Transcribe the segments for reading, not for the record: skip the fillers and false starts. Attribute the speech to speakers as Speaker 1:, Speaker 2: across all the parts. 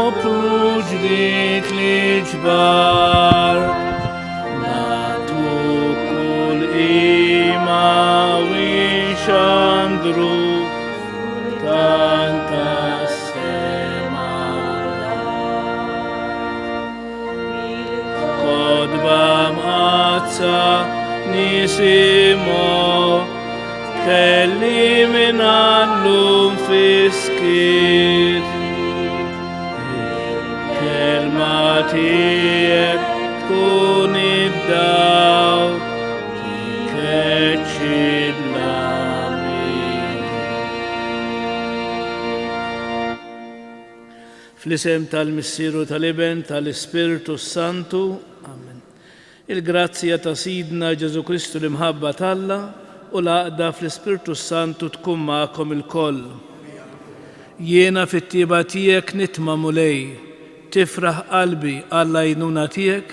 Speaker 1: Poplu ġdid li ġbar, nagħtu kull qima u nxandru tant tas-sema Kodba mqaddsa nisimgħu Tkellimna llum fis-skiet. Il-kelma tiegħek tkun id-dawl tkeċċi Fl-isem tal-Missier u tal-Iben tal-Ispirtu s-Santu. Amen. Il-grazzja ta' Sidna Ġesù Kristu, l-imħabba t'Alla, u l-għaqda fl-Ispirtu s-Santu tkun magħkom ilkoll. Jiena fit-tjieba tiegħek nitma', Mulej, tifraħ qalbi għall-għajnuna tiegħek,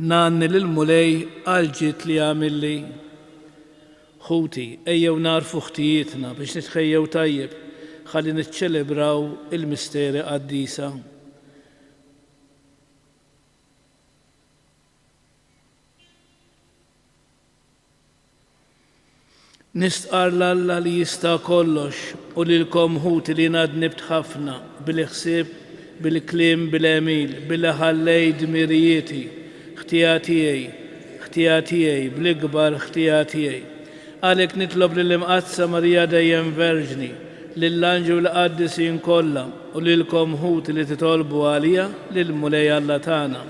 Speaker 1: ngħanni lill-Mulej għall-ġid li għamilli. Ħuti, ejjew nagħrfu ħtijietna biex nitħejjew tajjeb ħalli niċċelebraw il-misteri qaddisa. Nistqarr 'l Alla li jista' kollox u lilkom ħuti li jiena dnibt ħafna bil-ħsieb, bil-kliem, bil-għemil, billi ħallejt dmirijieti, ħtija tiegħi, ħtija tiegħi, bl-ikbar ħtija tiegħi. Għalhekk nitlob lill-Imqaddsa Marija dejjem Verġni, lill-anġli u l-qaddisin kollha, u lilkom ħuti li titolbu għalija lill-Mulej Alla tagħna.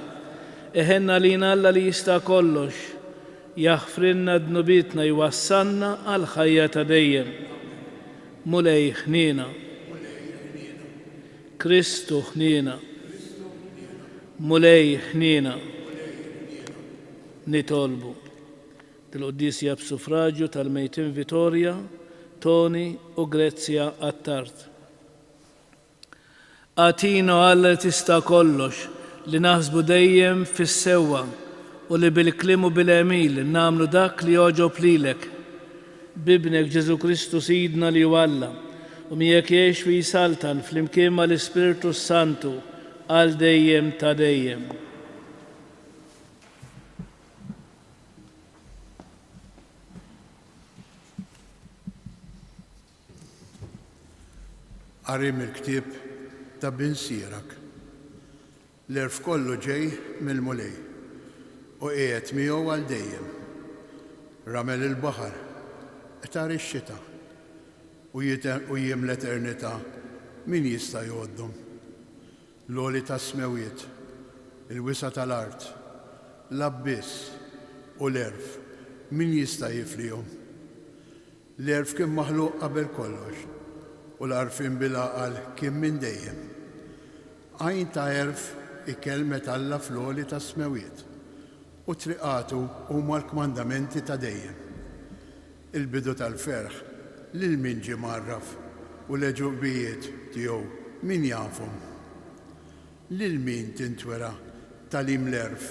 Speaker 1: Iħenn għalina Alla li jista' kollox, jaħfrilna dnubietna jwassalna għall-ħajja ta' dejjem. Mulej ħniena. Kristu ħniena. Mulej ħniena. Nitolbu. Dil-quddies hija b'suffraġju tal-mejtin Vittoria, Toni u Grezzja Attard. Agħtina, o Alla li tista' kollox, li naħsbu dejjem fis-sewwa u li bil-kliem u bil-għemil nagħmlu dak li jogħġob lilek. B'Ibnek Ġesù Kristu Sidna li hu Alla, u miegħek jgħix u jsaltan flimkien mal-Ispirtu s-Santu għal dejjem ta' dejjem.
Speaker 2: Qari mill-ktieb ta' Bin Sirak. L-għerf kollu ġej mill-Mulej, u qiegħed miegħu għal dejjem. Ramel il-baħar, qtar ix-xita, u jiem l-eternità min jista' jgħoddhom? L-għoli tas-smewwiet, il-wisa' tal-art, l-abbiss u l-għerf, min jista' jiflihom? L-għerf kien maħluq qabel kollox, u l-għarfien bil-għaqal kien minn dejjem. Għajn ta' għerf hi kelmet Alla fl-għoli tas-smewwiet, u triqatu huma l-kmandamenti ta' dejjem. Il-bidu tal-ferħ lil min ġie mgħarraf, u l-għeġubijiet tiegħu min jafhom? Lil min tintwera tagħlim l-għerf,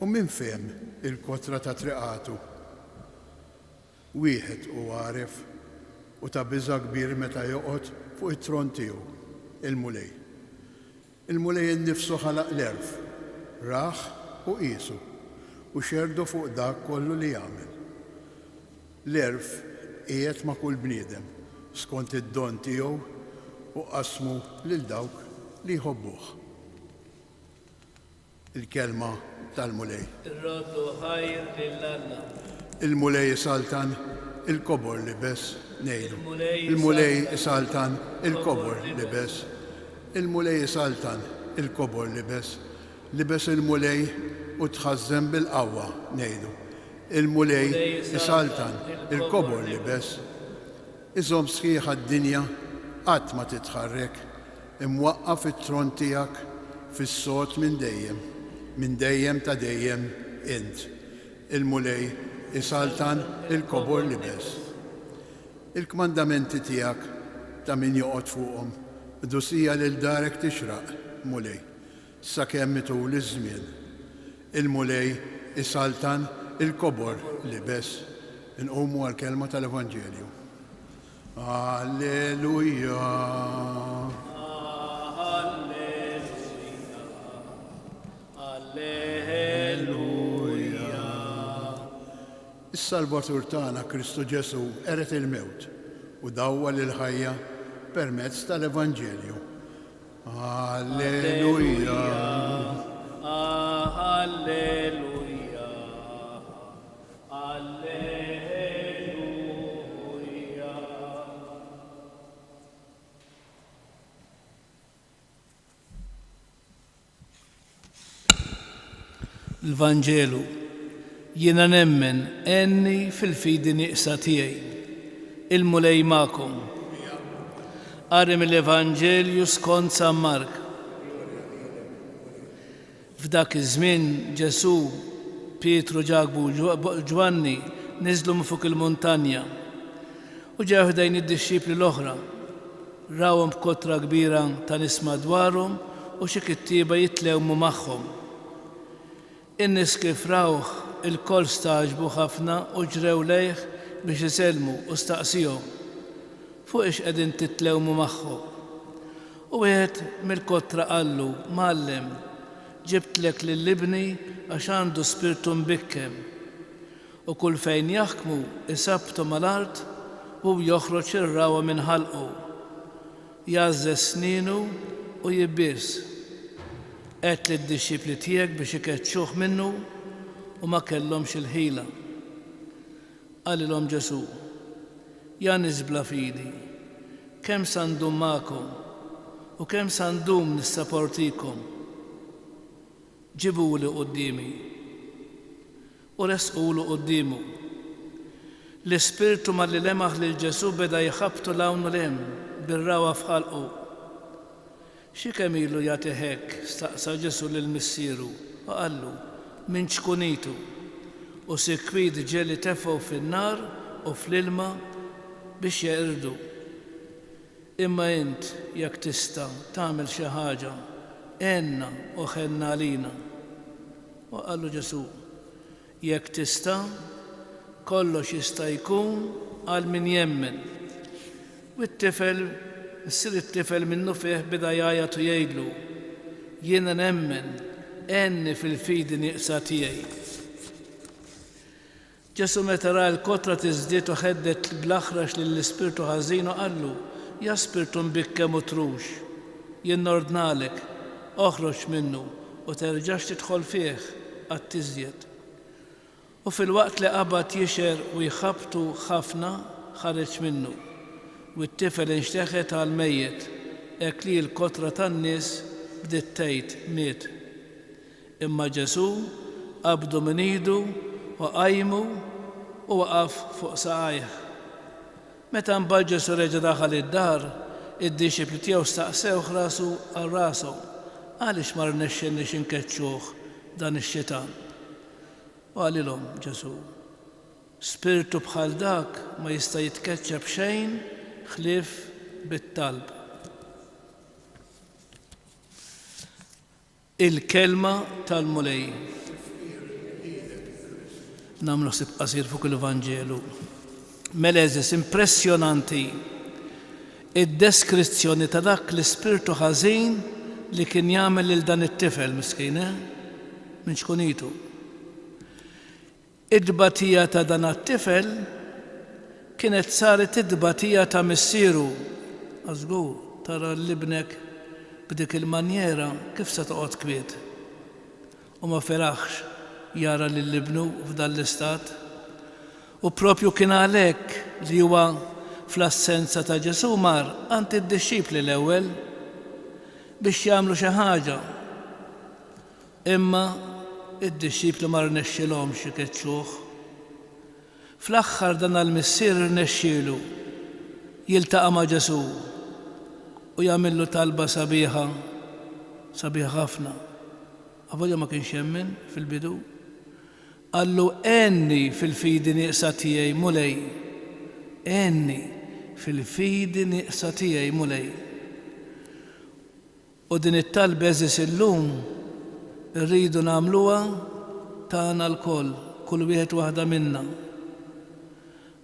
Speaker 2: u min fehem il-kotra ta' triqatu? Wieħed hu għaref u ta' biża' kbir meta joqgħod fuq it-tron tiegħu, il-Mulej. Il-Mulej innifsu ħalaq l-għerf, rah u qiesu, u xerrdu fuq dak kollu li għamel. L-għerf qiegħed ma' kull bniedem skont id-don tiegħu u qassmu lil dawk li jħobbuh. Il-Kelma tal-Mulej.
Speaker 1: Irroddu ħajr lil Alla.
Speaker 2: Il-Mulej isaltan, il-kobor libes, ngħidu. Il-Mulej isaltan, il-kobor libes. Il-Mulej isaltan, il-kobor libes. Libes il-Mulej u tħażżem bil-qawwa, ngħidu. Il-Mulej isaltan, il-kobor libes. Iżomm sħiħa d-dinja, qatt ma titħarrek, imwaqqaf it-tron tiegħek fis-sod minn dejjem, minn dejjem ta' dejjem int, il-Mulej isaltan il-kobor libes. Il-kmandamenti tiegħek ta' min joqgħod fuqhom, qdusija lil darek tixraq, Mulej, sakemm itul iż-żmien. Il-Mulej isaltan il-kobor libes. Inqumu għall-kelma tal-Evanġelju. Alleluja. Is-Salvatur tagħna Kristu Ġesù qered il-mewt u dawwal il-ħajja permezz tal-Evanġelju. Alleluja.
Speaker 1: Alleluja. Alleluja. L-Vanġelu, Jiena nemmen, għenni fil-fidi nieqsa tiegħi. Il-Mulej magħkom. Qari mill-Evanġelju skont San Mark. F'dak iż-żmien Ġesù, Pietru, Ġakbu u Ġwanni niżlu minn fuq il-muntanja u ġew ħdejn id-dixxipli l-oħra. Rawhom b'kotra kbira ta' nies madwarhom u xi kittieba jitlewmu magħhom. In-nies kif rawh, ilkoll stagħġbu ħafna u ġrew lejh biex isellmu u staqsiehom, Fuqiex qegħdin titlewmu magħhom? U wieħed mill-kotra qallu, Mgħallem, ġibtlek lil ibni għax għandu spirtu mbikkem. U kull fejn jaħkmu, isabbtu mal-art u joħroġ ir-ragħwa minn ħalqu. Jgħażżeż snienu u jibbies. Għedt lid-dixxipli tiegħek biex ikeċċuh minnu u ma kellhomx il-ħila. Qalilhom Ġesù, Ja nies bla fidi, kemm sa ndum magħkom u kemm sa ndum nissaportikom? Ġibuli quddiemi. U ressqulu quddiemu. L-ispirtu malli lemaħ lil Ġesù beda jħabbtu 'l hawn u 'l hemm, bir-ragħwa f'ħalqu. Xi kemm ilu jagħtih hekk? staqsa Ġesù lil missieru, u qallu, Minn ċkunitu. U sikwit ġieli tefgħu fin-nar u fl-ilma biex jeqirdu. Imma int, jekk tista' tagħmel xi ħaġa, għenna u ħenna għalina. U qallu Ġesù, Jekk tista', kollox jista' jkun għal min jemmen. U t-tifel, missier it-tifel minnufih beda jgħajjat u jgħidlu, Jiena nemmen, għenni fil-fidi nieqsa tiegħi. Ġesù meta ra l-kotra tiżdied u hedded bl-aħrax lill-ispirtu ħażin u qallu, Ja spirtu mbikkem u trux, jien nordnalek, oħroġ minnu u terġax tidħol fih qatt iżjed. U filwaqt li qabad jixher u jħabbtu ħafna, ħareġ minnu. U t-tifel inxteħet għal mejjet, hekk li l-kotra tan-nies bdiet tgħid, Miet. Imma Ġesù qabdu minn idu u qajmu u waqaf fuq saqajh. Meta mbagħad Ġesù reġa' daħal id-dar, id-dixxipli tiegħu staqsewh rasu għal rashom, Għaliex ma rnexxilniex inkeċċuh dan ix-xitan? U qalilhom Ġesù, Spirtu bħal dak ma jista' jitkeċċa b'xejn ħlief bit-talb. Il-Kelma tal-Mulej. Nagħmlu ħsieb qasir fuq il-Vanġelu. Mela għeżież, impressjonanti id-deskrizzjoni ta' dak l-ispirtu ħażin li kien jagħmel lil dan it-tifel miskin, eh? Minn ċkunitu. It-tbatija ta' dan t-tifel kienet saret it-tbatija ta' missieru. Għax żgur, tara 'l ibnek b'dik il-manjera kif se toqgħod kwiet? U ma feraħx jara lil ibnu f'dan l-istat. U proprju kien għalhekk li huwa fl-assenza ta' Ġesù mar għand id-dixxipli l-ewwel biex jagħmlu xi ħaġa. Imma d-dixxipli ma rnexxilhomx ikeċċuh. Fl-aħħar dan l-missier irnexxielu jiltaqa' ma' Ġesù u jagħmillu talba sabiħa, sabiħa ħafna. Avolja ma kienx jemmen fil-bidu. Qallu, Għenni fil-fidi nieqsa tiegħi, Mulej. Għenni fil-fidi nieqsa tiegħi, Mulej. U din it-talba għeżież illum irridu nagħmluha tagħna lkoll, kull wieħed u waħda minna.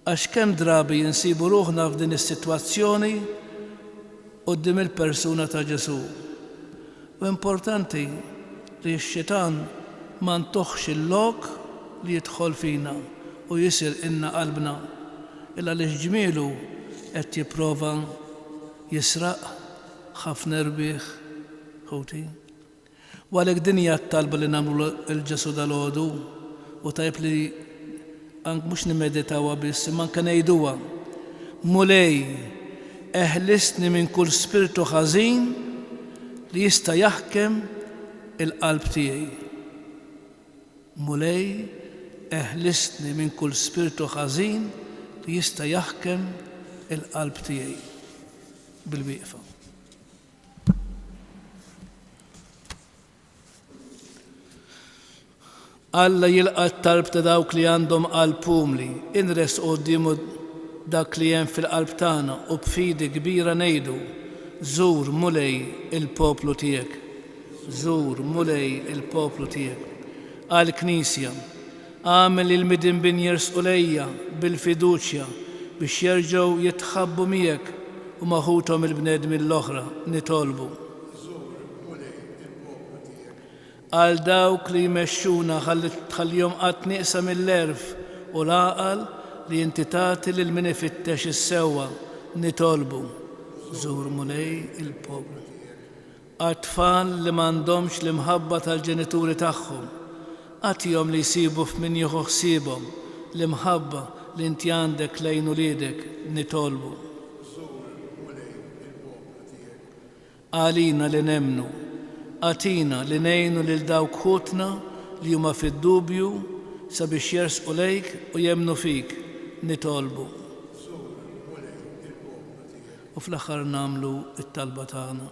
Speaker 1: Għax kemm drabi insibu ruħna f'din is-sitwazzjoni quddiem il-persuna ta' Ġesù. U importanti li x-xitan ma ntuhx il-lok li jidħol fina. u jisirqilna qalbna, il għaliex ġmielu qed jipprova jisraq ħafna erwieħ, ħuti. U għalhekk din hija t-talba li nagħmlu 'l Ġesù dalgħodu, u tajjeb li ank mhux nimmeditawha biss imma anke ngħiduha, Mulej, eħlisni minn kull spirtu ħażin li jista' jaħkem il-qalb tiegħi. Mulej, eħlisni minn kull spirtu ħażin li jista' jaħkem il-qalb tiegħi. Bilwieqfa. Alla jilqa' t-talb ta' dawk li għandhom qalb umli. Inressqu quddiemu dak li hemm fil-qalb tagħna u b'fidi kbira ngħidu, Żur, Mulej, il-poplu tiegħek. Żur, Mulej, il-poplu tiegħek. Għall-Knisja. Agħmel li l-midinbin jersqu lejja bil-fiduċja biex jerġgħu jitħabbu miegħek u ma' ħuthom il-bnedmin l-oħra. Nitolbu.
Speaker 2: Żur, Mulej, il-poplu tiegħek.
Speaker 1: Għal dawk li jmexxuna ħalli tħallihom qatt nieqsa mill-għerf u l-għaqal li inti tagħti lil min ifittex is-sewwa. Nitolbu. Żur, Mulej, il-poplu tiegħek. Għat-tfal li m'għandhomx l-imħabba tal-ġenituri tagħhom, agħtihom li jsibu f'min jieħu ħsiebhom l-imħabba li inti għandek lejn uliedek, nitolbu.
Speaker 2: Żur, Mulej, il-poplu tiegħek.
Speaker 1: Għalina li nemmnu, agħtina li ngħinu lil dawk ħutna li huma fid-dubju sabiex jersqu lejk u jemmnu fik, nitolbu.
Speaker 2: Żur, Mulej, il-poplu tiegħek.
Speaker 1: U fl-aħħar nagħmlu t-talba tagħna.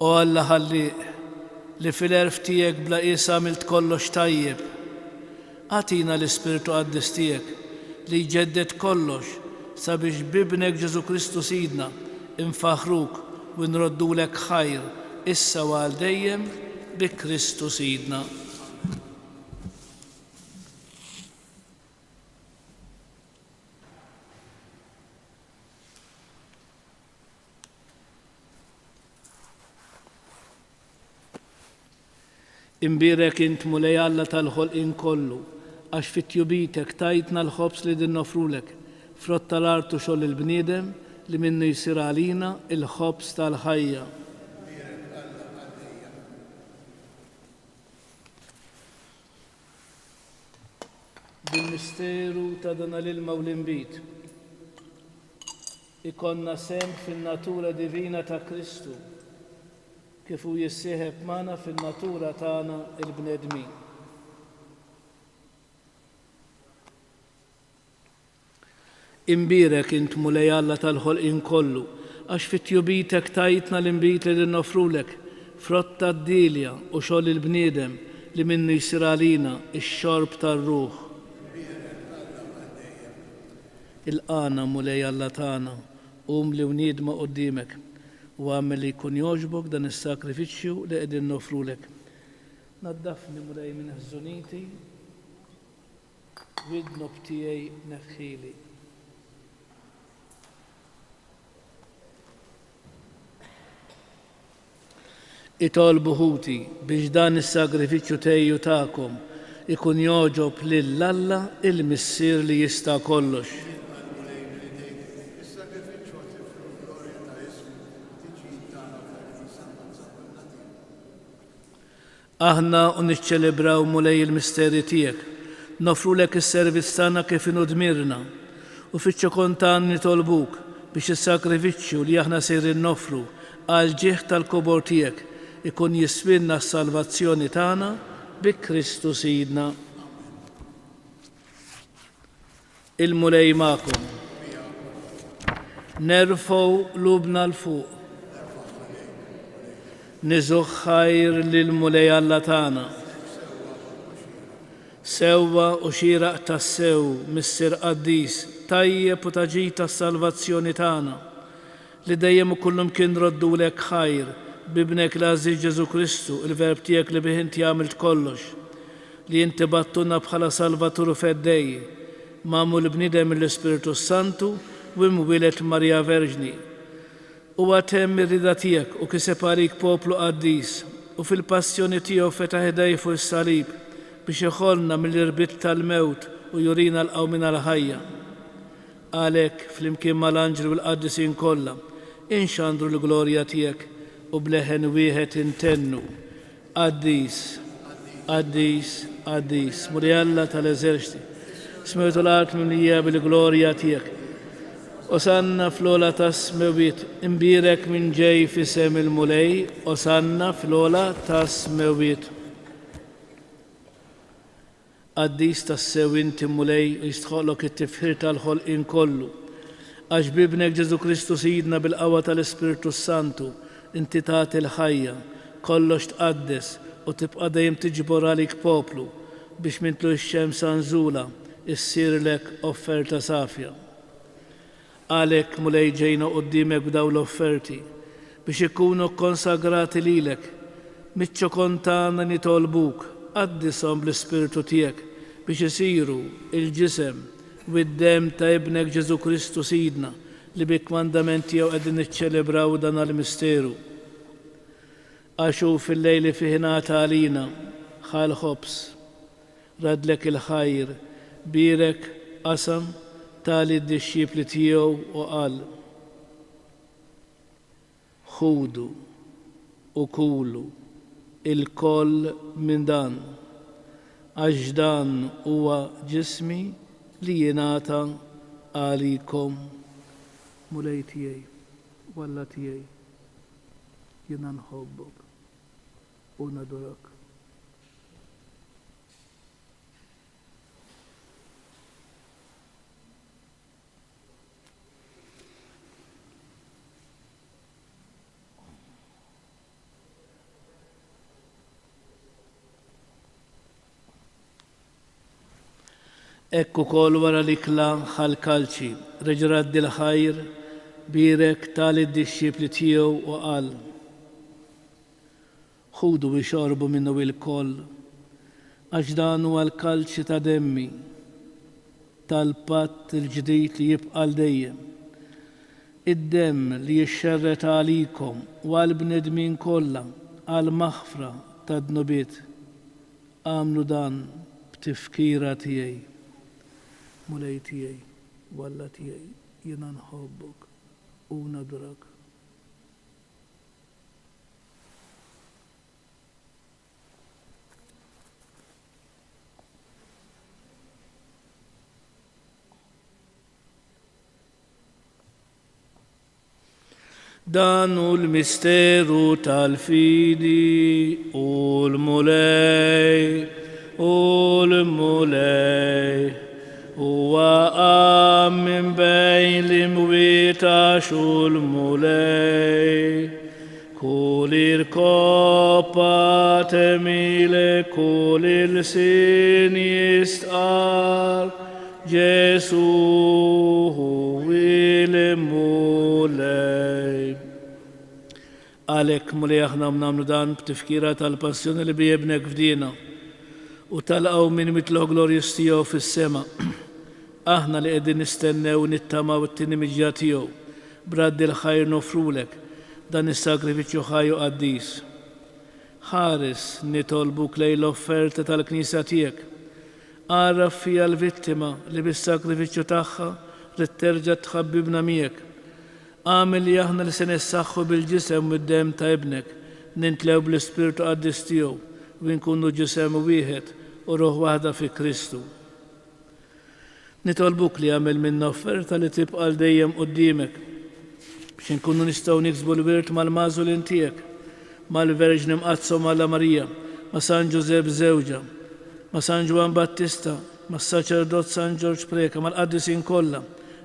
Speaker 1: O Alla Ħallieq, li fil-għerf tiegħek bla qies għamilt kollox tajjeb, agħtina l-Ispirtu Qaddis tiegħek li jġedded kollox sabiex b'Ibnek Ġesù Kristu Sidna nfaħħruk u nroddulek ħajr issa u għal dejjem bi Kristu Sidna. Imbierek int, Mulej Alla tal-ħolqien kollu, għax fi tjubitek tajtna l-ħobż li din noffrulek, frott tal-art u xogħol il-bniedem, li minnu jsir għalina l-ħobż tal-ħajja.
Speaker 2: Imbierek Alla għal dejjem.
Speaker 1: Bil-misteru ta' dan l-ilma u l-inbid, ikollna sehem fin-natura divina ta' Kristu, kif hu jissieħeb magħna fin-natura tagħna l-bnedmin. Imbierek int, Mulej Alla tal-ħolqien kollu, għax fi tjubitek tajtna l-inbid li noffrulek, frott tad-dielja u xogħol il-bniedem li minnu jsir għalina x-xorb tar-ruħ.
Speaker 2: Imbierek Alla għal dejjem.
Speaker 1: Ilqagħna, Mulej Alla tagħna, umli u niedma quddiemek, u agħmel li jkun jogħġbok dan is-sagrifiċċju li qegħdin noffrulek. Naddafni, Mulej, minn ħżuniti. Id-dnub tiegħi neħħili. Itolbu ħuti biex dan is-sagrifiċċju tiegħi u tagħkom ikun jogħġob lil Alla il-Missier li jista' kollox.
Speaker 2: Jilqa' l-Mulej minn idejk is-sagrifiċċju għat-tifħir u l-glorja ta' ismu, tiġid tagħna u tal-Knisja Mqaddsa kollha tiegħu.
Speaker 1: Aħna u niċċelebraw, Mulej, il-misteri tiegħek, noffrulek is-servizz tagħna kif inhu dmirna, u fiċ-ċokon tagħna nitolbuk biex is-sagrifiċċju li aħna sejrin noffru għall-ġieħ tal-kobor tiegħek ikun jiswielna s-salvazzjoni tagħna bi Kristu Sidna. Il-Mulej magħkom. Nerfgħu qlubna 'l fuq. Niżuh ħajr lill-Mulej Alla tagħna. Sewwa u xieraq tassew, Missier qaddis, tajjeb u ta' ġid għas-salvazzjoni tagħna, li dejjem u kullumkien nroddulek ħajr, b'Ibnek l-għażiż Ġesù Kristu, il-Verb tiegħek li bih inti għamilt kollox. Li inti bgħattulna bħala Salvatur u Feddej, magħmul bniedem mill-Ispirtu s-Santu u imwieled Marija Verġni. Huwa temm ir-rieda tiegħek u kiseb għalik poplu qaddis. u fil-passjoni tiegħu fetaħ idejh fuq is-salib biex iħollna mill-irbit tal-mewt u jurina l-qawmien għall-ħajja. Għalhekk, flimkien mal-anġli u l-qaddisin kollha, inxandru l-glorja tiegħek u b'leħen wieħed intennu, Qaddis, qaddis, qaddis, Mulej Alla tal-eżerċti, is-smewwiet u l-art mimlija bil-glorja tiegħek. Osanna fl-ogħla tas-smewwiet, imbierek min ġej f'isem il-Mulej, Osanna fl-ogħla tas-smewwiet. Qaddis tassew inti, Mulej, u jistħoqqlok it-tifħir tal-ħolqien kollu. Għax b'Ibnek Ġesù Kristu Sidna bil-qawwa tal-Ispirtu s-Santu, inti tagħti l-ħajja, kollox tqaddes u tibqa' dejjem tiġbor għalik poplu, biex minn tlugħ ix-xemx sa nżulha issirlek offerta safja. Għalhekk, Mulej, ġejna quddiemek b'dawn l-offerti, biex ikunu kkonsagrati lilek. Miċ-ċokon tagħna nitolbuk, qaddishom bl-Ispirtu tiegħek biex isiru l-ġisem u d-demm ta' Ibnek Ġesù Kristu Sidna, li bi kmandament tiegħu qegħdin niċċelebraw dan l-misteru. Għax hu fil-lejl li fih ingħata għalina, ħa l-ħobż, Raddlek il-ħajr, bierek, qasam, ta lid-dixxipli tiegħu u qal, Ħudu u kulu ilkoll minn dan, għax dan huwa ġismi li jingħata għalikom. Mulej tiegħi u Alla tiegħi, jiena nħobbok u nadurak. Hekk ukoll wara l-ikla ħa l-kalċi, reġa' radd il-ħajr, bierek, ta lid-dixxipli tiegħu u qal, Ħudu u ixorbu minnu ilkoll, għax dan huwa l-kalċi ta' demmi, tal-patt il-ġdid li jibqa' għal dejjem, id-demm li jixxerred għalikom u għall-bnedmin kollha għall-maħfra tad-dnubiet. Agħmlu dan b'tifkira tiegħi. Mulej tiegħi u Alla tiegħi, jiena nħobbok u nadurak. Dan hu l-misteru tal-fidi u l-Mulej, u l-Mulej. Huwa qam minn bejn l-imwiet għax hu l-Mulej. Kull irkoppa temilek, kull ilsien jistqarr, Ġesù hu l-Mulej. Għalhekk, Mulej, aħna nagħmlu dan b'tifkira tal-passjoni li bi Ibnek fdiena u tal-qawmien mit-tlugħ glorjuż tiegħu fis-sema. Aħna li qegħdin nistennew u nittamaw it-tieni miġja tiegħu, b'radd il-ħajr noffrulek dan is-sagrifiċċju ħaj u qaddis. Ħares, nitolbuk lejn l-offerta tal-Knisja tiegħek. Agħraf fiha l-vittima li bis-sagrifiċċju tagħha ridt terġa' tħabbibna miegħek. Agħmel li aħna li se nissaħħu bil-ġisem u d-demm ta' Ibnek, nintlew bl-Ispirtu Qaddis tiegħu u nkunu ġisem wieħed u ruħ waħda fi Kristu. Nitolbuk li agħmel minna offerta li tibqa' għal dejjem quddiemek, biex inkunu nistgħu niksbu l-wirt mal-magħżulin tiegħek, mal-Verġni Mqaddsa u Alla Marija, ma' San Ġużepp żewġha, ma' San Ġwann Battista, mas-Saċerdot San Ġorġ Preca, mal-qaddisin kollha,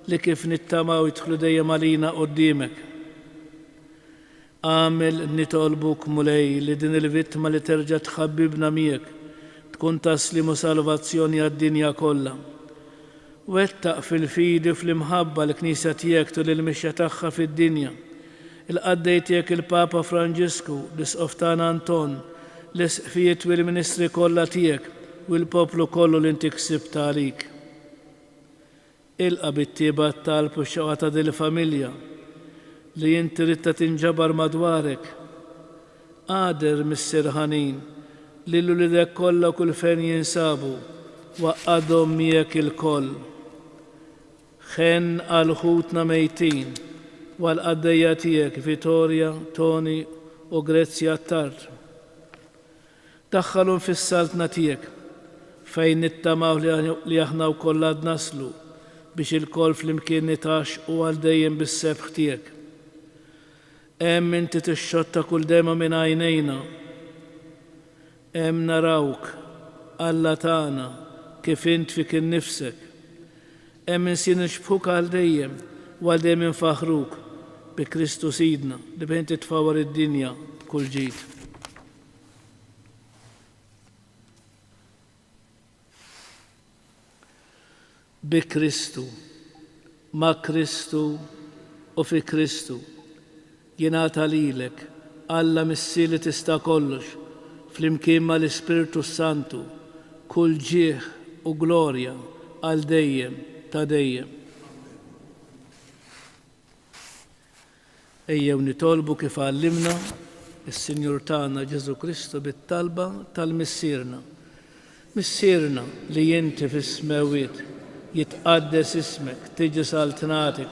Speaker 1: li kif nittamaw jidħlu dejjem għalina quddiemek. Agħmel, nitolbuk, Mulej, li din il-vittma li terġa' tħabbibna miegħek tkun ta' sliem u salvazzjoni għad-dinja kollha. Wettaq fil-fidi u fl-imħabba l-Knisja tiegħek tul il-mixja tagħha fid-dinja. Il-qaddej tiegħek il-Papa Franġisku, l-Isqof tagħna Anton, l-Isqfijiet u l-ministri kollha tiegħek u l-poplu kollu li inti ksibt għalik. Ilqa' bit-tjieba t-talb u x-xewqa ta' din il-familja li inti ridtha tinġabar madwarek. Agħder, Missier ħanin, lil uliedek kollha kull fejn jinsabu, u għaqqadhom miegħek ilkoll. Ħenn għal ħutna mejtin u għall-qaddejja tiegħek Vittoria, Tony u Grezia Attard. Daħħalhom fis-Saltna tiegħek, fejn nittamaw li aħna wkoll għad naslu biex ilkoll flimkien nitgħaxxqu għal dejjem bis-sebħ tiegħek. Hemm inti tixxotta kull demgħa minn għajnejna. Hemm narawk, Alla tagħna, kif int fik innifsek. Hemm insir nixbħuk għal dejjem u għal dejjem infaħħruk, bi Kristu Sidna, li bih inti tfawwar id-dinja b'kull ġid. Bi Kristu, ma' Kristu u fi Kristu, jingħata lilek, Alla Missier li tista' kollox, flimkien ma' l-Ispirtu s-Santu, kull ġieħ u glorja għal dejjem ta' dejjem. Ejjew nitolbu kif għallimna s-Sinjur tagħna Ġesù Kristu bit-talba tal-Missierna. Missierna li inti fis-smewwiet, jitqaddes ismek, tiġi saltnatek,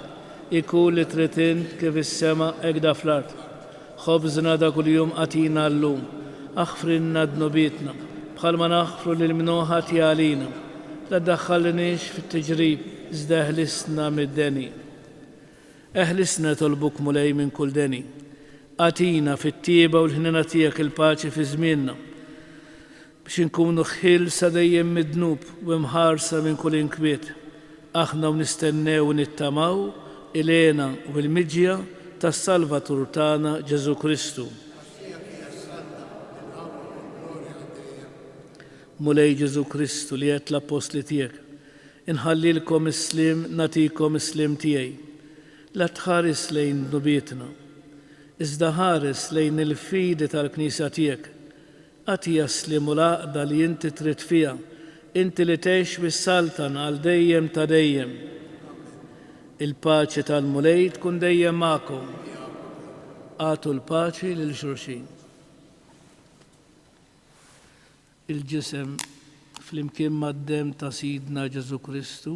Speaker 1: ikun li trid int kif is-sema hekk da fl-art. Ħobżna ta' kuljum agħtina llum. Aħfrilna dnubietna, bħalma naħfru lil min hu ħati għalina. La ddaħħalniex fit-tiġrib, iżda eħlisna mid-deni. Eħlisna nitolbuk Mulej minn kull deni. Agħtina fit-tjieba u l-ħniena tiegħek il-paċi fi żmienna, biex inkunu ħielsa dejjem mid-dnub u imħarsa minn kull inkwiet, aħna u nistennew u nittamaw il-hena u l-miġja tas-Salvatur tagħna Ġesù Kristu.
Speaker 2: Għax tiegħek hija s-saltna, il-qawwa u l-glorja għal dejjem.
Speaker 1: Mulej Ġesù Kristu li għedt l-appostli tiegħek, Inħallilkom is-sliem, nagħtikom is-sliem tiegħi. La tħares lejn dnubietna, iżda ħares lejn il-fidi tal-Knisja tiegħek. Agħtiha s-sliem u l-għaqda li inti trid fiha, inti li tgħix u ssaltan għal dejjem ta' dejjem. Il-paċi tal-Mulej tkun dejjem magħkom. Agħtu l-paċi lil xulxin. Il-ġisem flimkien mad-demm ta' Sidna Ġesù Kristu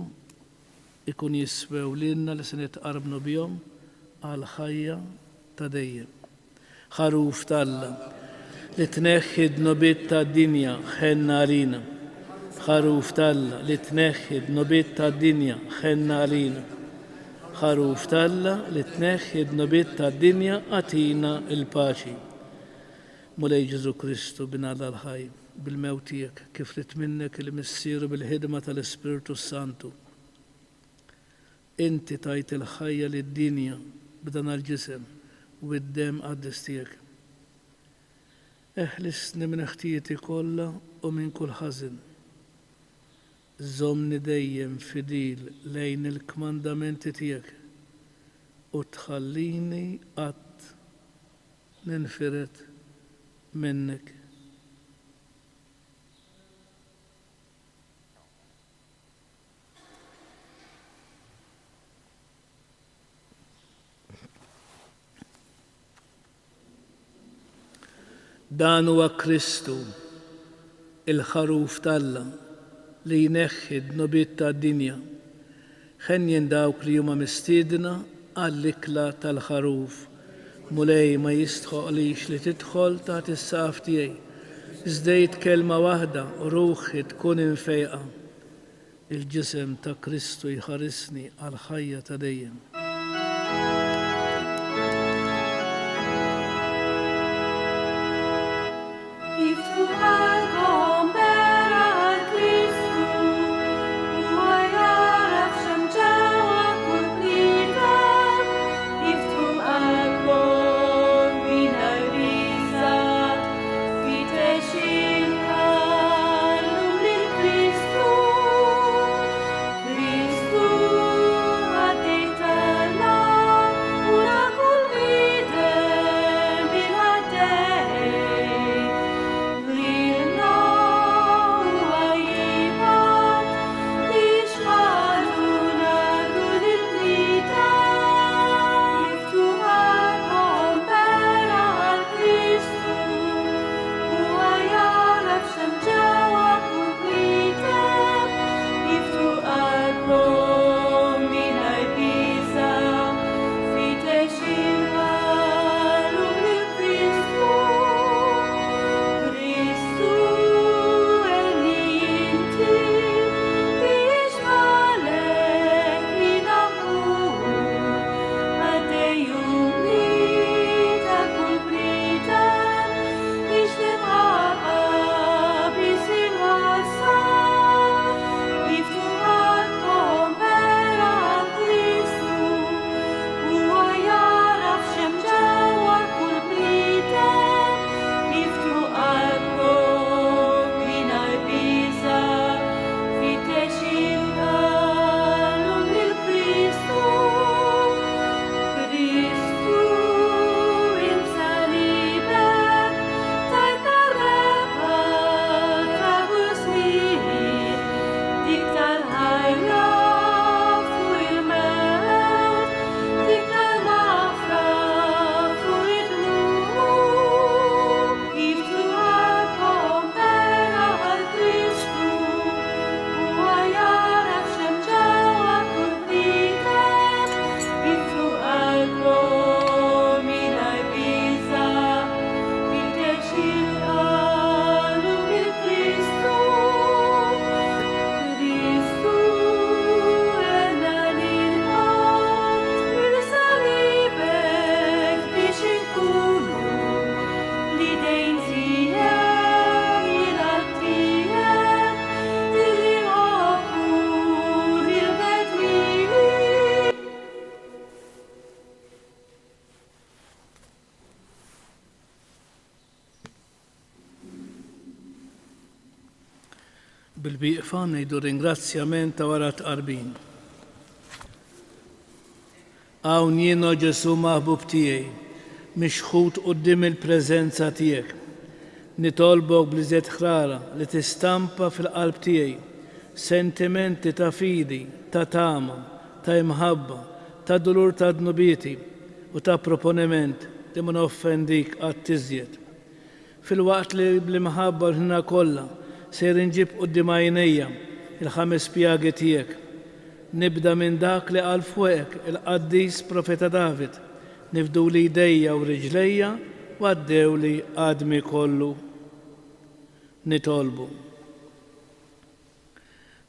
Speaker 1: ikun jiswew lilna li se nitqarbnu bihom għall-ħajja ta' dejjem. Ħaruf t'Alla, li tneħħi d-dnubiet tad-dinja, ħenn għalina. Ħaruf t'Alla, li tneħħi d-dnubiet tad-dinja, ħenn għalina. Ħaruf t'Alla, li tneħħi d-dnubiet tad-dinja, agħtina l-paċi. Mulej Ġesù Kristu, Bin Alla l-ħaj, bil-mewt tiegħek, kif ried minnek il-Missier u bil-ħidma tal-Ispirtu s-Santu, inti tajt il-ħajja lid-dinja b'dan l-ġisem u d-demm qaddis tiegħek. Eħlisni minn ħtijieti kollha u minn kull ħażen. Żommni dejjem fidil lejn il-kmandamenti tiegħek u tħallini qatt ninfired minnek. Dan huwa Kristu, il-Ħaruf t'Alla, li jneħħi d-dnubiet tad-dinja. Henjin dawk li huma mistiedna għall-ikla tal-Ħaruf. Mulej, ma jistħoqqlix li tidħol taħt is-saqaf tiegħi, iżda għid kelma waħda u ruħi tkun imfejqa. Il-ġisem ta' Kristu jħarisni għall-ħajja ta' dejjem.
Speaker 3: Iftħu qalbkom bera għal Kristu, huwa jagħraf x'hemm ġewwa kull bniedem. Iftħu qalbkom mingħajr biża', fittex il-ħallum lil Kristu. Kristu qaddej t'Alla.
Speaker 1: Bil-wieqfa ngħidu ringrazzjament ta' wara t-tqarbin. Hawn jien, O Ġesù maħbub tiegħi, mixħut quddiem il-preżenza tiegħek. Nitolbok bl-iżjed ħrara li tistampa fil-qalb tiegħi sentimenti ta' fidi, ta' tama, ta' imħabba, ta' dulur ta' dnubieti u ta' proponiment li ma noffendik qatt iżjed. Filwaqt li bl-imħabba u l-ħniena kollha sejr inġib quddiem għajnejja l-ħames pjagi tiegħek. Nibda minn dak li qal fuqek il-qaddis profeta David, Nifduli jdejja u riġlejja u għaddewli għadmi kollu. Nitolbu.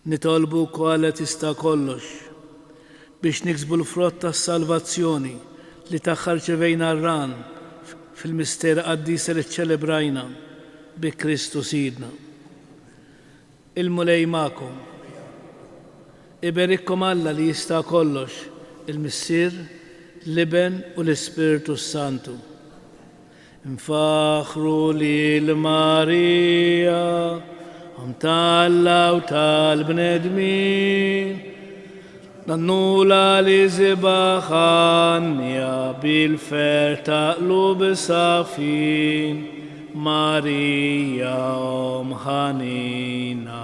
Speaker 1: Nitolbuk, o Alla tista' kollox, biex niksbu l-frott tas-salvazzjoni li tagħha rċevejna r-ran fil-misteri qaddisa li ċċelebrajna bi Kristu Sidna. Il-Mulej magħkom. Iberikkom Alla li jista' kollox, il-Missier, l-Iben u l-Ispirtu s-Santu. Infaħħru lil Marija, Omm t'Alla u tal-bnedmin, Ngħannulha li żibgħa ħannija bil-ferħ ta' qlub safin. Marija, Omm ħanina,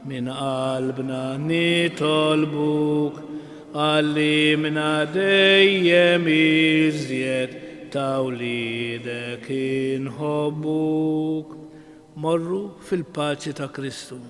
Speaker 1: Minn qalbna nitolbuk, għallimna dejjem iżjed ta' wliedek inħobbuk. Morru fil-paċi ta' Kristu.